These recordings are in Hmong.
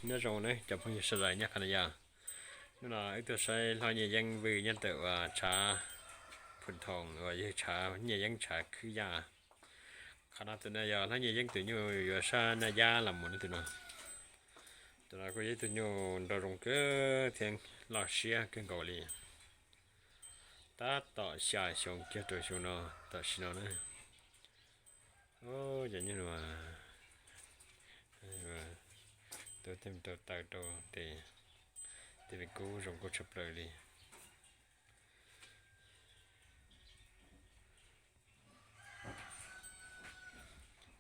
Nyob zoo nawb cov phooj ywg sawv daws nyob qhov no yog, hnub no wb tuaj saib hlob Nyiaj Yeeb vwj nyob ntawm uas tshav Phu Thoom uas yog tshav Nyiaj Yeeb tshav khwb yaj. Qhov no tus no yog hlob Nyiaj Yeeb tus nyuj yuav sab Naj Yab los mus no tus no. Tus no kuj yog ib tug nyuj nraug zoo kawg thiab loj siab kawg nkaus li. Tab tom xya xyoo kiag rau xyoo no tam sim no na. Cov nyuj no tu tej me rau taw rau tes, tej me kub zoo nkauj tshaj plaws li.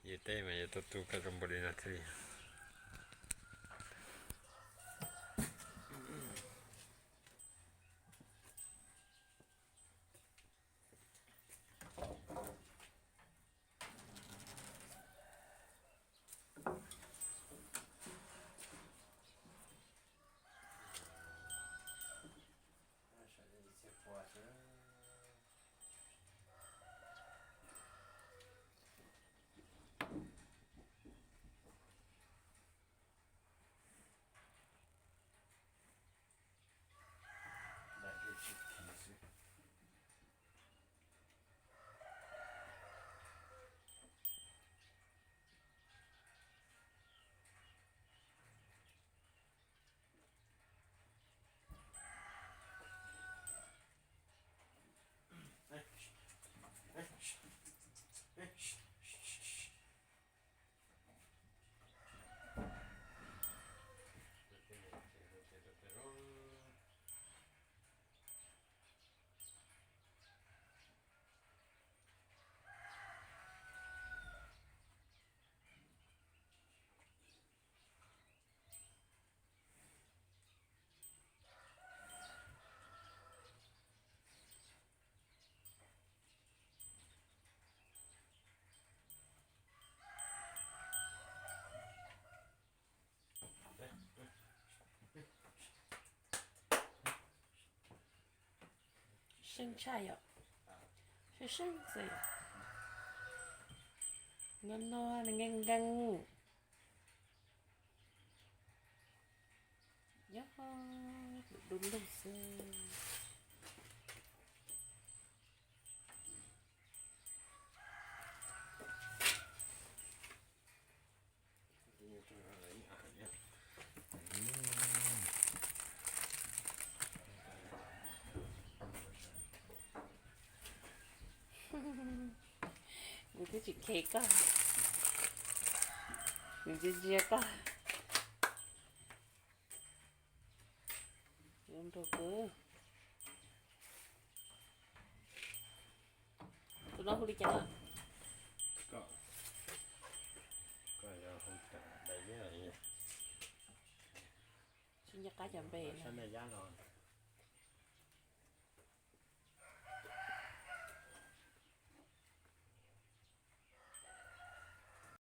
Yus tej mas yuav tau tu kom zoo npaum li no thiaj li. Seej tshaj yom, seej seej xwb, no no nkees nkees. Nyob du lug xwb. Nws twb tsis khe koj, nws ntsia ntsia koj. Zoo nraug kawg. Tus no hu li cas na? Tsis nco qab cov npe na. Sab Naj Yab los.